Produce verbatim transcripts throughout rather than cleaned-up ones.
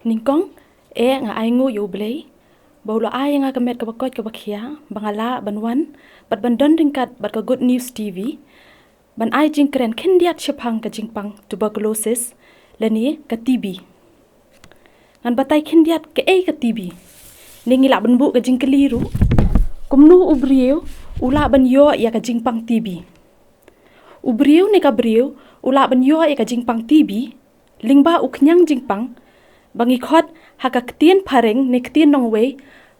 Nyngkong, eh, nga ai nguh ïa U Blei ba u la ai ïa nga ka met kaba koit kaba khia ba nga lah ban wan bad ban don ryngkat bad ka Good News T V ban ai jingkren khyndiat shaphang ka jingpang tuberculosis lane ka T B. Ngan batai khyndiat kaei ka T B. Ne ngi lah ban buh ka jingkylli ruh, kumno u briew u lah ban ïoh ïa ka jingpang T B? U briew ne ka briew u lah ban ïoh ïa ka jingpang T B lyngba u khñiang jingpang ba ngi khot ha ka ktien phareng ne ktien nongwei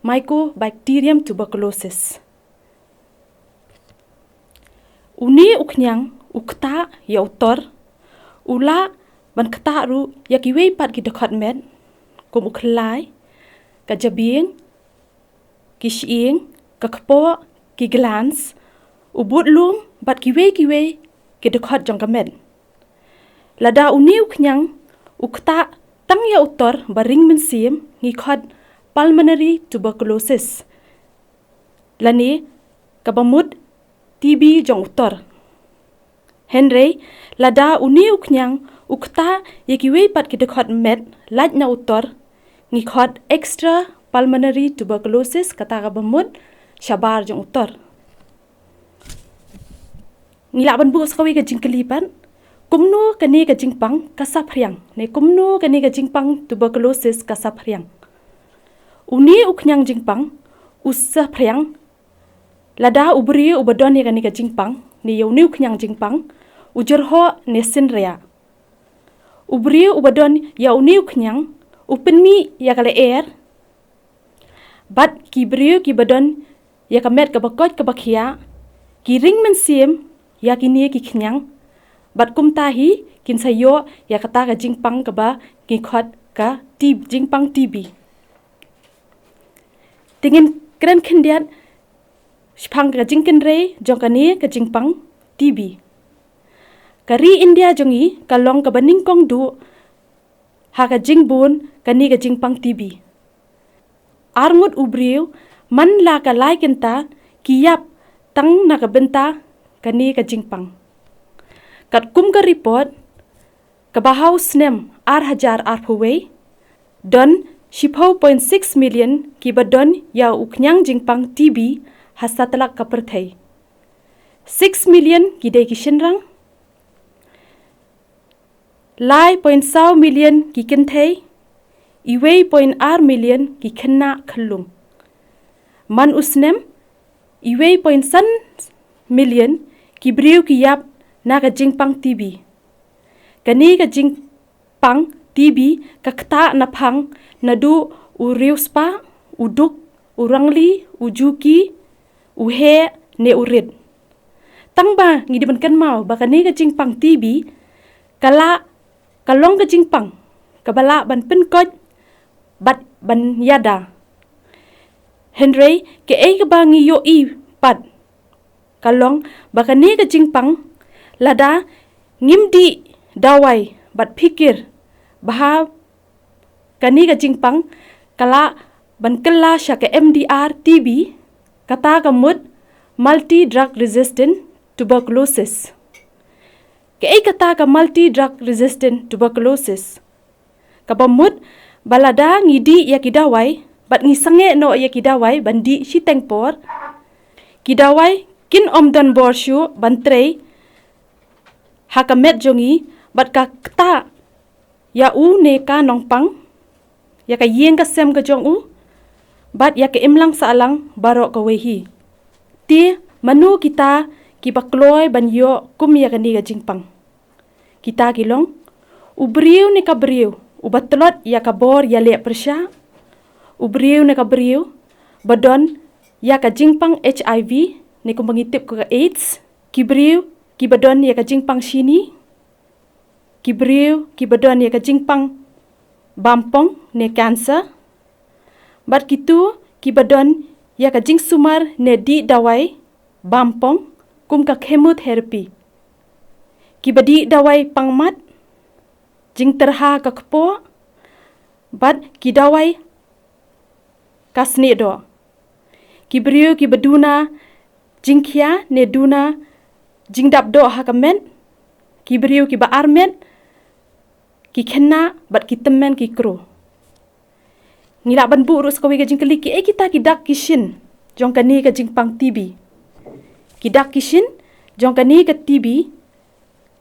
Mycobacterium tuberculosis. Une u khñiang u ktah ïa u tor, u lah ban ktah ruh ïa kiwei pat ki dkhot met kum u khlai, ka jabieng, ki shyieng, ka kpoh, ki glands, u budlum bad kiwei kiwei ki dkhot jong ka met. Lada une u khñiang u ktah tang ïa u tor ba ring mynsiem ngi khot pulmonary tuberculosis lane kaba mut T B jong u tor. Hynrei lada une u khñiang u ktah ïa kiwei pat ki dkhot met lait na u tor, ngi khot extra pulmonary tuberculosis, kata kaba mut shabar jong u tor. Ngi lah ban buh sa kawei ka jingkylli pat, kumno kane ka jingpang ka saphriang ne kumno kane ka jingpang tuberculosis ka saphriang? Une u khñiang jingpang u saphriang lada u briew uba don ïa kane ka jingpang ne ïa une u khñiang jingpang u jyrhoh ne synriah. U briew uba don ïa une u khñiang u pynmih ïa ka lyer bad ki briew kiba don ïa ka met kaba koit kaba khia ki ring mynsiem ïa kine ki khñiang bad kumta hi kin sa ïoh ïa kata ka jingpang kaba ngi khot ka T-, jingpang T B. Te ngin kren khyndiat shaphang ka jingkynrei jong kane ka jingpang T B. Ka ri India jong ngi ka long kaba nyngkong duh ha ka jingbun kane ka jingpang T B. Arngut u briew man la ka lai kynta ki ïap tang na ka bynta kane ka jingpang. Katkum ka report kaba ha u snem ar hajar arphew wei, don shiphew point six million kiba don ïa u khñiang jingpang T B ha satlak ka pyrthei. Six million ki dei ki shynrang, lai point saw million ki kynthei, iwei point ar million ki khynnah khyllung. Man u snem, iwei point san million ki briew ki ïap na ka jingpang T B. Kane ka jingpang T B ka ktah naphang naduh u riewspah, u duk, u rangli, u juki, u heh ne u rit. Tang ba ngi dei ban kynmaw ba kane ka jingpang T B ka la ka long ka jingpang kaba lah ban pynkoit bad ban ïada. Hynrei kaei kaba ngi ïohi pat ka long ba kane ka jingpang lada ngim dih dawai bad phikir bha kane ka jingpang ka lah ban kylla sha ka M D R T B, kata ka mut multi drug resistant tuberculosis. Kaei kata ka multi drug resistant tuberculosis? Kaba mut ba lada ngi dih ïa ki dawai bad ngi sangeh noh ïa ki dawai ban dih shiteng por, ki dawai kin ym don bor shuh ban trei ha ka met jong ngi bad ka ktah ïa u ne ka nongpang, ïa ka ïing ka sem ka jong u bad ïa ka imlang sahlang baroh kawei hi. Te mano kita kiba kloi ban ïoh kum ïa kane ka jingpang? Kita ki long u briew ne ka briew uba tlot ïa ka bor ïaleh pyrshah, u briew ne ka briew ba don ïa ka jingpang H I V ne kumba ngi tip ko ka AIDS, ki briew kiba don ïa ka jingpang shini, ki briew kiba don ïa ka jingpang bampong ne cancer, bad kito kiba don ïa ka jingsumar ne dih dawai bampong kum ka chemotherapy, kiba dih dawai pangmat, jingtyrha ka kpoh bad ki dawai ka snieh doh, ki briew kiba duna jingkhia ne duna jingdap doh ha ka met, ki briew kiba armet, ki khynnah bad ki tymmen ki kro. Ngi lah ban buh ruh sa kawei ka jingkylli, kiei kita ki dak ki shin jong kane ka jingpang T B. Ki dak ki shin jong kane ka T B,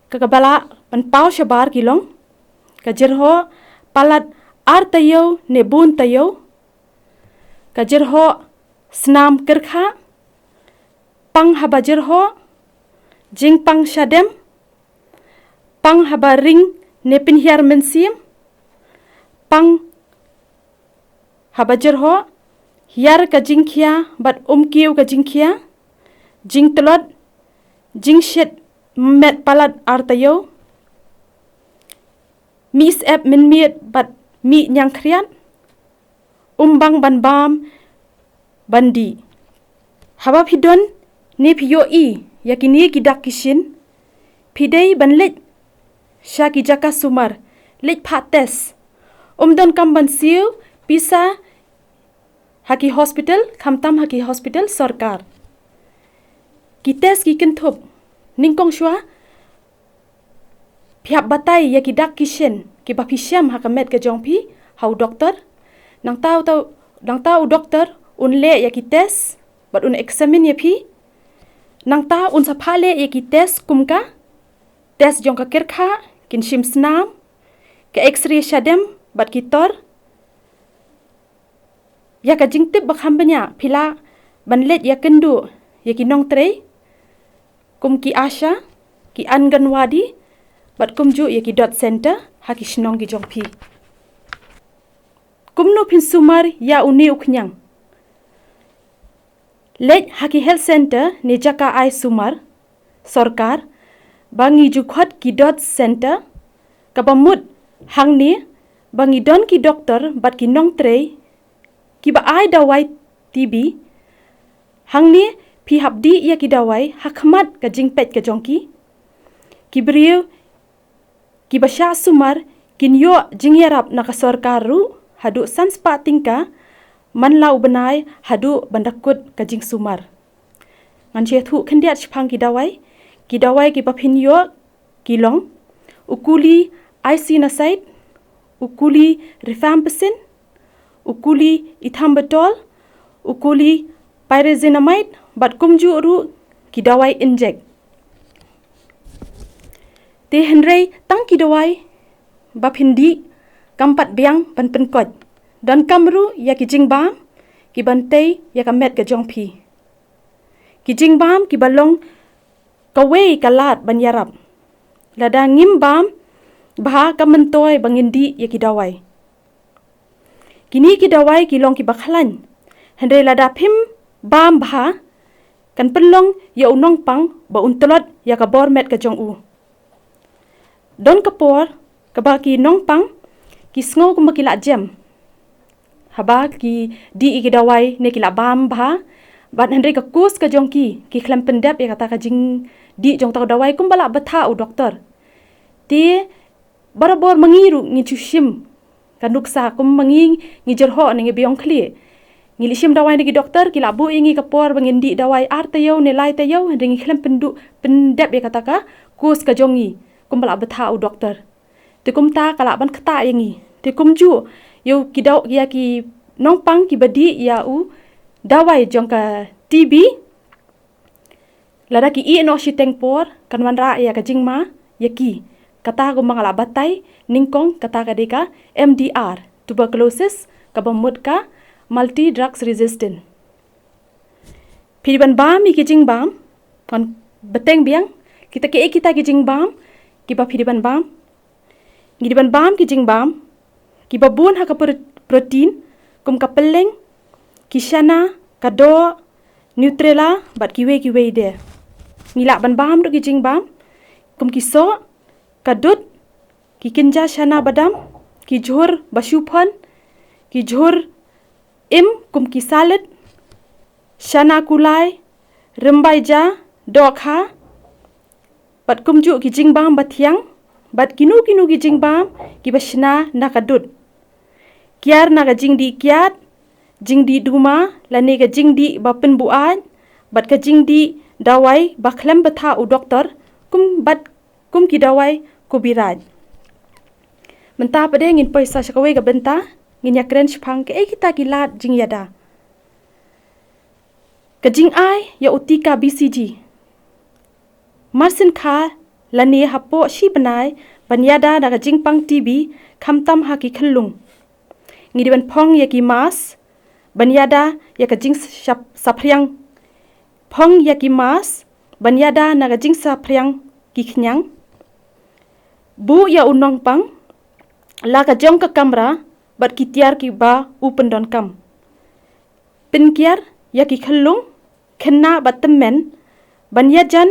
ka kaba lah ban paw shabar ki long ka jyrhoh palat ar taïew ne bun taïew, ka jyrhoh snam kyrkhah, pang haba jyrhoh, jingpang shadem, pang haba ring ne pynhiar mynsiem, pang haba jyrhoh, hiar ka jingkhia bad um kiew ka jingkhia, jingtlot, jingshit met palat ar taïew, mih syep mynmiet bad mih ñiangkhriat, um bang ban bam ban dih. Haba phi don ne phi ïohi ïa kine ki dak ki shin, phi dei ban leit sha ki jaka sumar, leit phah test. Um donkam ban siew pisa ha ki hospital, khamtam ha ki hospital sorkar. Ki test ki kynthup. Nyngkong shuwa, phi hap batai ïa ki dak ki shin kiba phi shem ha ka met ka jong phi ha u doktor. Nangta u tau, nangta u doktor un leh ïa ki test bad un examine ïa phi. Nangta un sa phah leh ïa ki test kum ka test jong ka kyrkhah, kin shim snam, ka X-ray shadem bad ki tor. Ïa ka jingtip ba kham bniah phi lah ban leit ïakynduh ïa ki nongtrei kum ki ASHA, ki Anganwadi bad kumjuh ïa ki DOT Centre ha ki shnong ki jong phi. Kumno phin sumar ïa une u khñiang? Leit ha ki health centre ne jaka ai sumar sorkar ba ngi ju khot ki DOT Centre, kaba mut hangne ba ngi don ki doktor bad ki nongtrei kiba ai dawai T B. Hangne phi hap dih ïa ki dawai ha khmat ka jingpeit ka jong ki. Ki briew kiba shah sumar kin ïoh jingïarap na ka sorkar ruh haduh san spah tyngka man la u bnai haduh ban da kut ka jingsumar. Ngan sa ïathuh khyndiat shaphang ki dawai. Ki dawai kiba phin ïoh ki long u kuli isoniazid, u kuli rifampicin, u kuli ethambutol, u kuli pyrazinamide bad kumjuh ruh ki dawai injek. Te hynrei tang ki dawai ba phin dih kam pat biang ban pynkoit. Donkam ruh ïa ki jingbam kiban tei ïa ka met ka jong phi. Ki jingbam kiba long kawei ka lad ban ïarap. Lada ngim bam bha, kam myntoi ba ngin dih ïa ki dawai. Kine ki dawai ki long kiba khlaiñ, hynrei lada phim bam bha, kan pynlong ïa u nongpang ba un tlot ïa ka bor met ka jong u. Don ka por kaba ki nongpang ki sngew kumba ki la jem haba ki dih ïa ki dawai ne ki la bam bha, bad hynrei ka course ka jong ki, ki khlem pyndep ïa kata ka jingdih jong ta u dawai kumba la bthah u doktor. Te barabor ma ngi ruh ngi ju shim ka nuksa kum ma ngi, ngi jyrhoh ne ngi biang khlieh. Ngi leit shim dawai na ki doktor, ki la buh ïa ngi ka por ba ngin dih dawai ar taïew ne lai taïew, hynrei ngi khlem pynduh pyndep ïa kata ka course ka jong ngi kumba la bthah u doktor. Te kumta ka lah ban ktah ïa ngi. Te kumjuh ïa u ki daw, ïa ki nongpang kiba dih ïa u dawai jong ka T B, lada ki ïeh noh shiteng por, kan wanrah ïa ka jingma ïa ki. Kata kumba nga la batai nyngkong, kata ka dei ka M D R, tuberculosis, kaba mut ka multi drugs resistant. Phi dei ban bam ïa ki jingbam, ngan bteng biang, kita kiei kita ki jingbam kiba phi dei ban bam. Ngi dei ban bam ki jingbam kiba bun ha ka pro-, protein, kum ka pylleng, ki shana, ka doh, Nutella bad kiwei kiwei de. Ngi lah ban bam ruh ki jingbam kum ki soh, ka dud, ki kynja shana badam, ki jhur ba shu phon, ki jhur im kum ki salad, shana kulai, rymbai ja, dohkha, bad kumjuh ki jingbam ba thiang, bad kino kino ki jingbam kiba shna na ka dud. Kiar na ka jingdih kiad, jingdih duma, lane ka jingdih ba pynbuaid, bad ka jingdih dawai ba khlem bthah u doktor, kum bad kum ki dawai Copyright. Mynta pat de ngin poi sa sha kawei ka bynta, Ngin ïa kren shaphang kaei kita ki lad jingïada. Ka jingai ïa u tika B C G. Marsien kha lane hapoh shi bnai ban ïada da ka jingpang T B khamtam ha ki khyllung. Ngi dei ban phong ïa ki mask ban ïada ïa ka jingsaphriang. Phong ïa ki mask ban ïada na ka jingsaphriang ki khñiang. Buh ïa u nongpang la ka jong ka kamra bad ki tiar kiba u pyndonkam. Pynkiar ïa ki khyllung, khynnah bad tymmen ban ïajan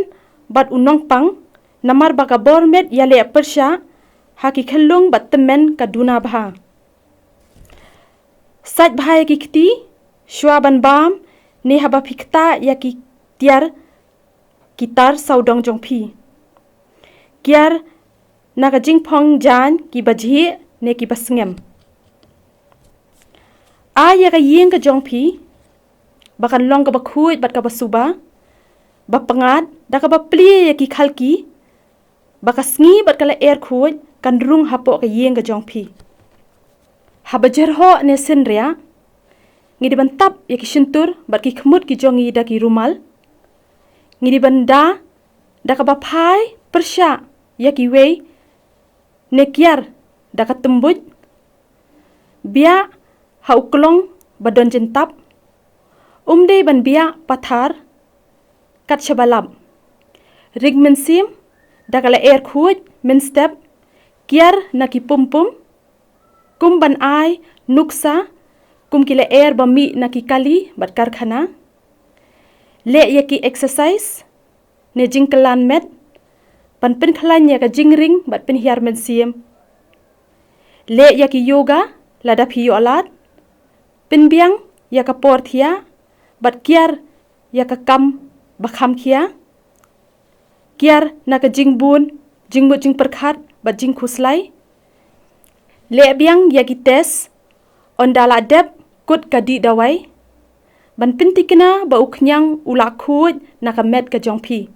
bad u nongpang, namar ba ka bor met ïaleh pyrshah ha ki khyllung bad tymmen ka duna bha. Sait bha ïa ki kti shuwa ban bam ne haba phi ktah ïa ki tiar ki tar sawdong jong phi. Kiar na ka jingphong jaiñ kiba jhieh ne kiba sngem. Ai ïa ka ïing ka jong phi ba kan long kaba khuid bad kaba suba, ba pyngngad da kaba plie ïa ki khalki, ba ka sngi bad ka lyer khuid kan rung hapoh ka ïing ka jong phi. Haba jyrhoh ne synriah, ngi dei ban tap ïa ki shyntur bad ki khmut ki jong ngi da ki rumal. Ngi dei ban da da kaba phai pyrshah ïa kiwei ne kiar da ka tymbuid. Biah ha u klong ba don jyntap. Um dei ban biah pathar kat shaba lap. Ring mynsiem da ka lyer khuid mynstep, kiar na ki pumpum, kum ban ai nuksa kum ki lyer ba mih na ki kali bad karkhana. Leh ïa ki exercise ne jingkylla met ban pynkhlaiñ ïa ka jingring bad pynhiar mynsiem. Leh ïa ki yoga lada phi ïoh lad. Pynbiang ïa ka por thiah bad kiar ïa ka kam ba kham khia. Kiar na ka jingbun jingmut jingpyrkhat bad jingkhuslai. Leh biang ïa ki test, ynda la dep kut ka dih dawai ban pynthikna ba u khñiang u la khuid na ka met ka jong phi.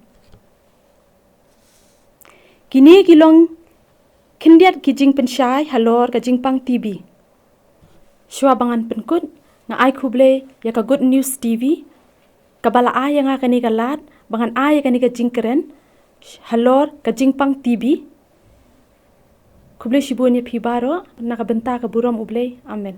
Kine ki long khyndiat ki jingpynshai halor ka jingpang T B. Shuwa ba ngan pynkut, nga ai khublei ïa ka Good News T V kaba la ai ïa nga kane ka lad ba ngan ai ïa kane ka jingkren halor ka jingpang T B. Khublei shibun ïa phi baroh, na ka bynta ka burom U Blei. Amen.